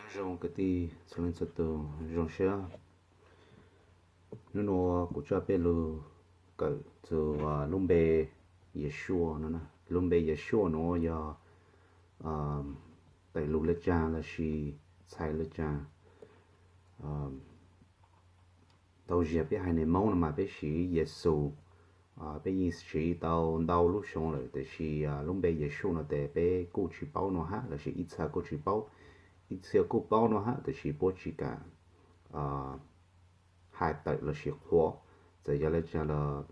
Zoo kwv tij txhua leej txhua tus, zoo siab. Hnub no kuv coj peb lug kawm txug lub npe Yeshua no. Lub npe Yeshua nuav yog tawm lug le caag lossis txhais le caag. Tau ziag peb haiv neeg Moob no mas peb siv Yexus, peb yeej siv tau ntau lub xyoo lawm, tab sis lub npe Yeshua no tes peb kuj tsis paub no hab lossis ib txha kuj tsis paub, ib txhia kuj paub no hab tab sis puab tsis kam has tawm lossis qhuas, txawm yog le caag los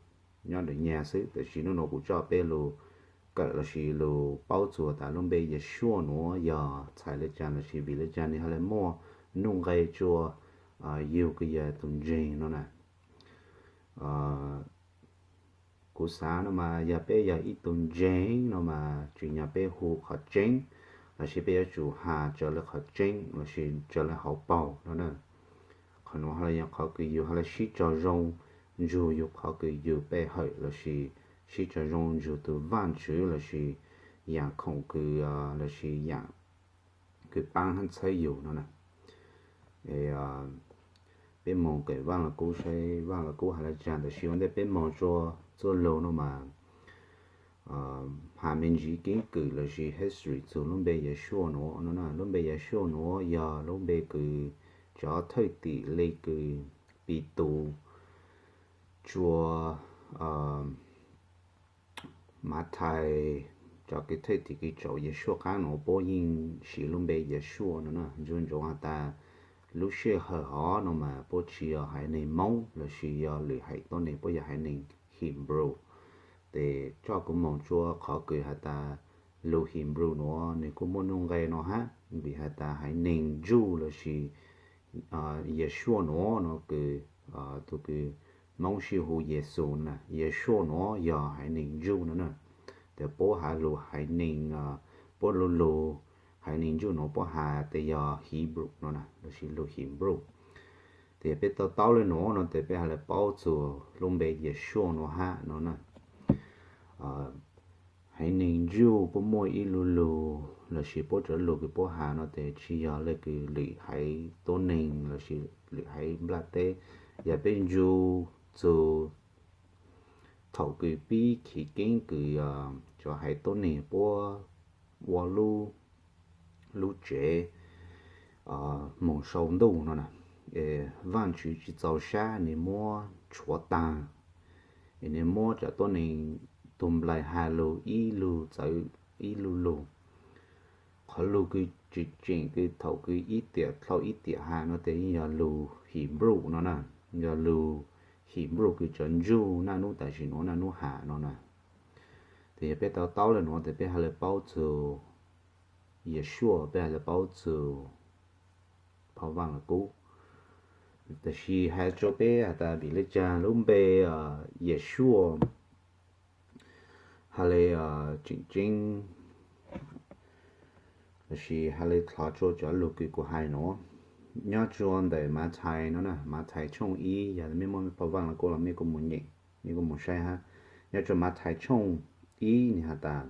nyob ntawm nyag xwb. Tab sis hnub no kuv coj peb lug kawm lossis lug paub txug tas lub npe Yeshua nuav yog txhais le caag lossis vim le caag nwg ho le muaj nuj nqe rua yug kws yog tug ntseeg no na. Kuv xaav no mas yog peb yog ib tug ntseeg no mas tsim nyog peb hu qhov tseeb, lossis peb yuav tsum has raws le qhov tseeb lossis raws le hauv paug no na. Qhov nuav ho le yog qhov kws yug ho le sib raug zoo nrug yug qhov kws yug pej hawm lossis sib raug zoo nrug tug Vaajtswv lossis yaam khoom kws lossis yaam kws paab hab txhawb yug no na. Peb moog kawm Vaaj Lug Kub saib Vaaj Lug Kub has le caag, tab sis ua ntej peb moog rua txuj lug no mas has me ntsis keeb kwm lossis history txug lub npe Yeshua nuav no na. Lub npe Yeshua nuav yog lub npe kws cov thwj tim le kws Pitus rua Mathais, cov kws thwj tim kws caum Yeshua qaab nuav puab yeej siv lub npe Yeshua no na. Ntsug ntsoov has tas lub sij hawm hov no mas puab tsis yog haiv neeg Moob lossis yog lwm haiv tuab neeg, puab yog haiv neeg Hebrew. Tes coj kuv moog rua qhov kws has tas lug Hebrew nuav nwg kuj muaj nuj nqe no hab, vim has tas haiv neeg Jew lossis Yeshua nuav no kws tug kws Moob sib hu Yexus na, Yeshua nuav yog haiv neeg Jew no na. Tes puab has lug haiv neeg, puab lug lug haiv neeg Jew nuav puab has tes yog Hebrew no na, lossis lug Hebrew. Tes peb tau taub le nuav no tes peb has le paub txug lub npe Yeshua nuav hab no na. Haiv neeg Jew puab muaj ib lu lug lossis puab cov lug kws puab has no tes tsis yog le kws lwm haiv tuab neeg lossis lwm haiv nplaj teb. Yog peb ntsug txug thaum kws pib chiv keeb kws cov haiv tuab neeg puab ua lub tsev moog sau ntuj no na, Vaajtswv tsis txaus sab nwg muab tshuav taag, es nwg muab cov tuab neeg tug nplais has lug ib lug txawv ib lu lug. Qhov lug kws tseem tseem kws thaum kws ib tiam dlhau ib tiam has no tes yeej yog lug Hebrew no na, yog lug Hebrew kws cov Jew naj nub tam sim nuav naj nub has no na. Tes yog peb tau taub le nuav tes peb has le paub txug Yeshua, peb has le paub txug phau Vaaj Lug Kub. Tab sis has rua peb has tas vim le caag lub npe Yeshua has le tseem tseeb lossis has le dlhov rua cov lug kws kuv hais nuav. Nyob rua ntawm Mathais no na, Mathais tshooj ib, yog mej muaj mej phau Vaaj Lug Kub los mej kuj moog nyeem, mej kuj moog saib hab. Nyob rua Mathais tshooj ib nwg has tas,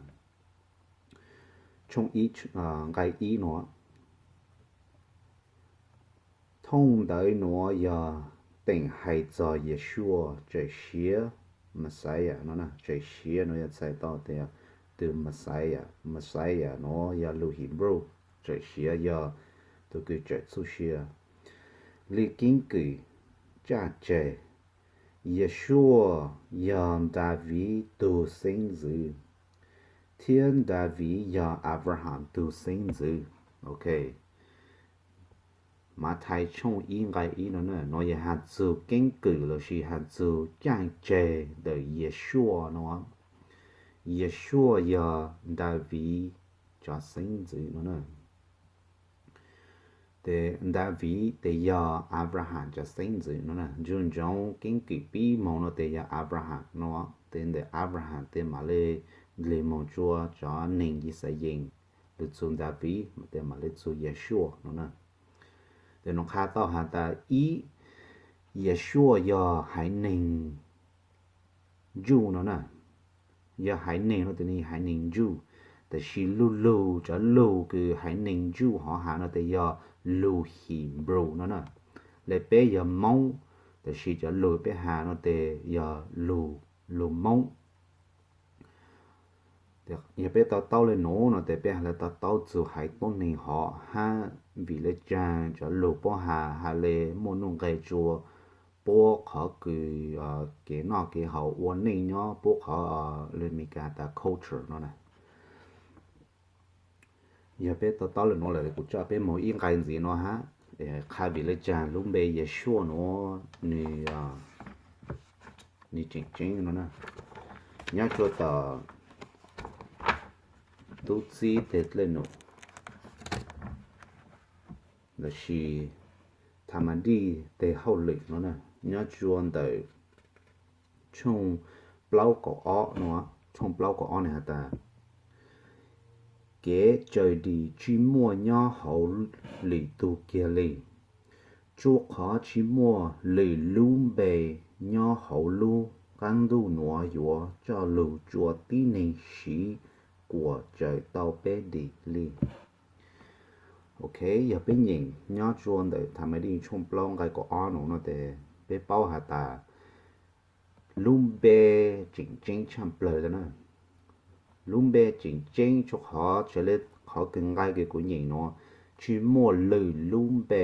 tshooj ib nqai ib nuav, thooj ntawv nuav yog teem hais txog Yeshua, tseem siav Messiah no, tseem siav nuav yog txhais tau tias tug Messiah, Messiah nuav yog lug Hebrew, tseem siav yog tug kws tseem txuj sia. Lij keeb kwm txuj tseg, Yeshua yog Daviv tug xeeb ntxwv, thiab Daviv yog Abraham tug xeeb ntxwv. Ok, Mathais tshooj ib nqai ib no na, nuav yog has txug keeb kwm lossis has txug txuj tseg ntawm Yeshua no. Yeshua yog Daviv cov xeeb ntxwv no na. Tes Daviv tes yog Abraham cov xeeb ntxwv no na. Ntsug ntsoov keeb kwm pib moog no tes yog Abraham no, tes ntawm Abraham tes mam le dleg moog rua cov neeg Yixalayees, lug txug Daviv tes mam le txug Yeshua no na. Tes nuav qha tau has tas ib, Yeshua yog haiv neeg Jew no na. Yog haiv neeg no tes nwg haiv neeg Jew. Tab sis lug lug, cov lug kws haiv neeg Jew hov has no tes yog lug Hebrew no na. Le peb yog Moob, tab sis cov lug peb has no tes yog lug, lug Moob. Yog peb to taub le nuav no tes peb has le to taub txug haiv tuab neeg hov hab vim le caag cov lug puab has, has le muaj nuj nqe tsua puab qhov kws kev noj kev haus ua neej nyob puab qhov le Meskas has tas culture no na. Yog peb to taub le nuav lawm kuv coj peb moog ib nqai ntxiv no hab, qha vim le caag lub npe Yeshua nuav nwg, nwg tseem ceeb no na. Nyob tsua tom tub txib teg dlej num lossis Thamadij teg hauj lwm no na, nyob tsua ntawm tshooj plaub kaum ob no, tshooj plaub kaum ob nwg has tas, kev cawm dim tsi muaj nyob hauv lwm tug kiag li, tsua qhov tsi muaj lwm lub npe nyob hauv lub qab ntuj nuav yuav coj lug tsua tib neeg siv kuam cawm tau peb dim li. Ok, yog peb nyeem nyob tsua ntawm Thamadij tshooj plaub nqai kaum ob nuav no tes peb paub has tas lub npe tseem ceeb tshaj plawg le na. Lub npe tseem ceeb tsua qhov, tsua le qhov kws nqai kws kuv nyeem nuav, tsi muaj lwm lub npe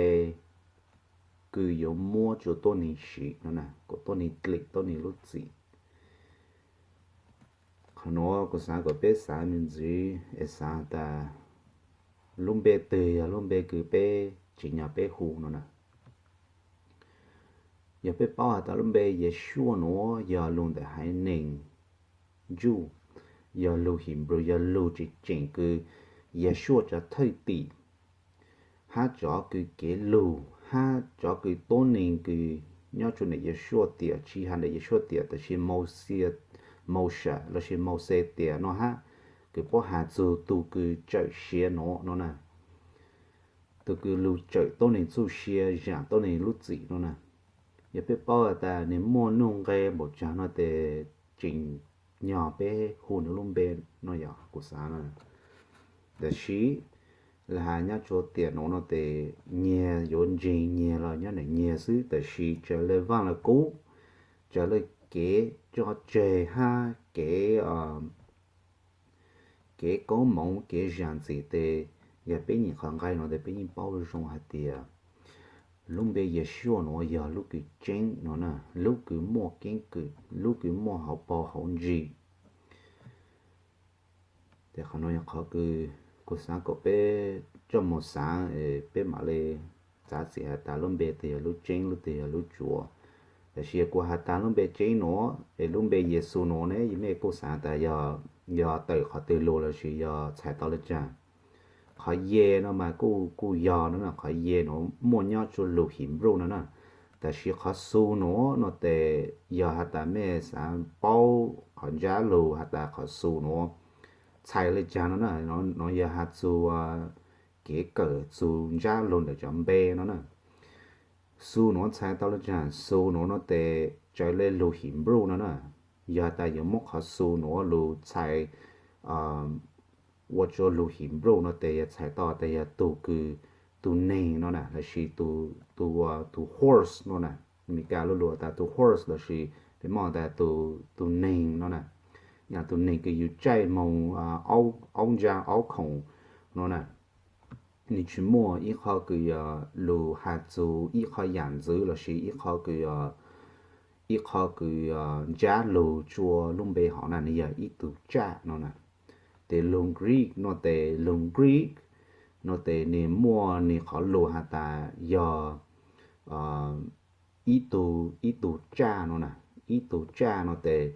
kws yuav muab tsua tuab neeg siv no na, kuas tuab neeg dlim tuab neeg lub txim. Qhov nuav kuv xaav kuas peb xaav me ntxiv es xaav tas lub npe twg yog lub npe kws peb tsim nyog peb hu no na. Yog peb paub has tas lub npe Yeshua nuav yog lug ntawm haiv neeg Jew, yog lug Hebrew, yog lug tseem ceem kws Yeshua cov thwj tim hab cov kws kev lug hab cov kws tuab neeg kws nyob tsua ntawm Yeshua tiam, tsi has ntawm Yeshua tiam tab sis Mauxes, Mauxes lossis Mauxes tiam no hab, kws puab has txug tug kws cawm siav nuav no na, tug kws lug cawm tuab neeg txuj sia, zaam tuab neeg lub txim no na. Yog peb paub has tas nwg muaj nuj nqe npaum caag no tes tseem nyog peb hu nwg lub npe no yog kuv xaav na. Tab sis le has nyob tsua tiam nuav no tes nyias yuav ntseeg nyias los nyob ntawm nyias xwb, tab sis tsawv le vaaj le kub, tsawv le kev tso tseg hab kev kev koob moov kev zam ntxim tes yog peb nyeem qhov nqai no tes peb yeej paub zoo hais tias lub npe Yeshua nuav yog lub kws tseeb no na, lub kws muaj keeb kwm, lub kws muaj hauv paug hauv ntsis. Tes qhov nuav yog qhov kws kuv xaav kom peb coj moog xaav, peb mam le txav txim has tas lub npe twg yog lub tseeb, lub twg yog lub tsuav. Tab sis yog kuv has tas lub npe tseeb nuav es lub npe Yexus nuav ne, mej kuj xaav tas yog, yog tawm qhov twg lug lossis yog txhais tau le caag. Qhov Ye no mas kuj, kuj yog no na, qhov Ye nuav muaj nyob tsua lug Hebrew no na. Tab sis qhov Xus nuav no tes yog has tas mej xaav paub qhov ntsab lug has tas qhov Xus nuav txhais le caag no na, nuav yog has txug kev kawm txug ntsab lug ntawm cov npe no na. Xus nuav txhais tau le caag? Xus nuav no tes tsawv le lug Hebrew no na. Yog tas yuav muab qhov Xus nuav lug txhais ua tsua lug Hebrew no tes yog txhais tau tas yog tug kws, tug neeg no na, lossis tus, tus horse no na. Meskas luj lug tas tus horse lossis peb muab tas tus neeg no na. Yog tus neeg kws yug tsaij moog aub ntsaa aub khoom no na. Nws tsis muaj ib qho kws yog lug has txug ib qho yam ntxwv lossis ib qho kws, ib qho kws ntsab lug tsua lub npe hov na, nws yog ib tug tsaj no na. Tes lug Greek no tes, lug Greek no tes nws muaj nws qhov lug has tas yog ib tug, ib tug tsaj no na. Ib tug tsaj no tes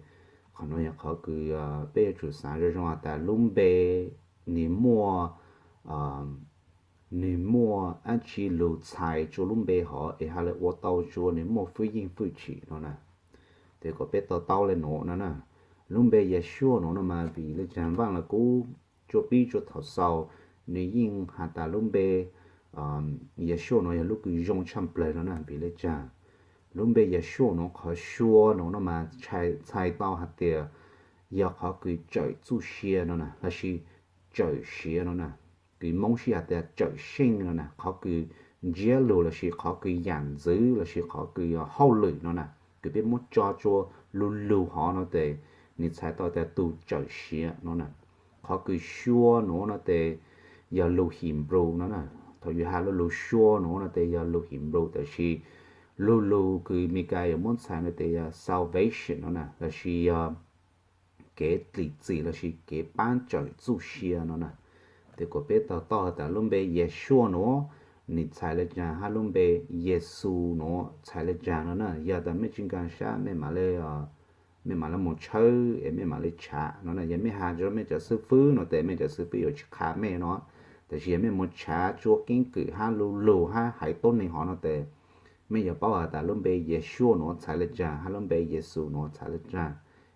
qhov nuav yog qhov kws peb yuav tsum xaav zoo zoo has tas lub npe nws muaj, nws muaj dab tsi lug txhais tsua lub npe hov es ha le ua tau tsua nws muaj fwj yeej fwj chim no na. Tes kom peb to taub le nuav no na. Lub npe Yeshua nuav no mas vim le caag Vaaj Lug Kub tsua pib tsua thaum xaus nws yeej has tas lub npe Yeshua nuav yog lub kws zoo tshaj plawg no na. Vim le caag? Lub npe Yeshua nuav qhov Shua nuav no mas txhais tau hais tias yog qhov kws tsawm txuj sia no na, lossis tsawm siav no na. Kws Moob sib has tas tsawm seej no na, qhov kws ntsiab lug lossis qhov kws yam ntxwv lossis qhov kws hauj lwm no na, kws peb muab tso tsua lu lug hov no tes nws txhais tau tas tus tsawm siav no na. Qhov kws sure nuav no tes yog lug Hebrew no na. Thaum yus has lu lug sure nuav no tes yog lug Hebrew, tab sis lu lug kws Meskas yuav muab txhais no tes yog salvation no na, lossis yog kev dlim txim lossis kev pab tsawm txuj sia no na. Tes kuas peb tau toj has tas lub npe Yeshua nuav nws txhais le caag hab lub npe Yexus nuav txhais le caag no na. Yog tas mej tsis nkaag sab mej mam le mej mam le moog tshawb es mej mam le tshav no na. Yog mej has rua mej cov xib fwb no tes mej cov xib fwb yuav tsis qha mej no. Tab sis yog mej moog tshav tsua keeb kwm hab lu lug hab haiv tuab neeg hov no tes mej yuav paub has tas lub npe Yeshua nuav txhais le caag hab lub npe Yexus nuav txhais le caag.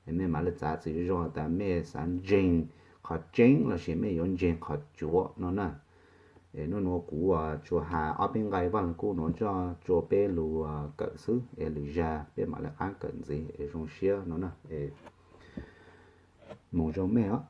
Es mej mam le txav txim zoo tas mej xav ntseeg qhov tseeb lossis mej yuav ntseeg qhov cuav no na. Es nub nuav kuv tsuas has ob peb nqai Vaaj Lug Kub nuav coj tsua peb lug kawm xwb, es lwm zag peb mam le qaab kawm ntxiv es zoo siab no na. Es moog zoo mej os.